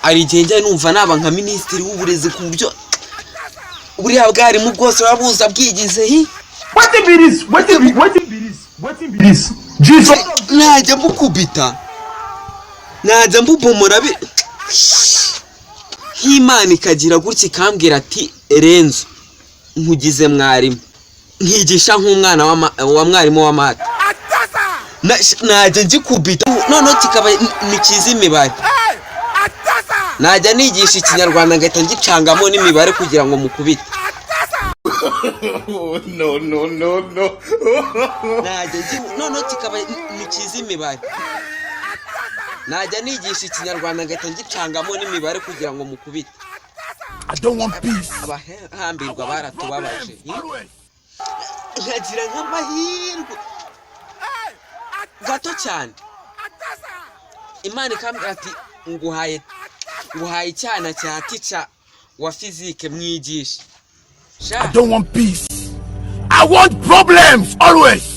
Hari igihe njya numva naba nka minisitiri w'uburezi, ku buryo buriya bwarimu bwose buba buza bwigize hi. Wetin be this? Wetin be this? Wetin be this? Jesus. Najya mbukubita, najya mbubomora nk'Imana ikagira gutya ikambwira ati: "Renzo, nkugize mwarimu," nkigisha nk'umwana wa mwarimu wa math. Najya ngikubita noneho kikaba nikiza imibare. Najya nigisha Ikinyarwanda ngahita ngicangamo n'imibare kugira ngo mukubite. No, no, no, no. Najya noneho kikaba nikiza imibare. Najya nigisha Ikinyarwanda ngahita ngicangamo n'imibare kugira ngo mukubite. I don't want peace. Abahambirwa baratubabaje. Always. Nkagira nk'amahirwe gato cyane, Imana ikambwira ati: Nguhaye icyana cya teacher wa physique, mwigisha sha." I don't want peace. I want problems always.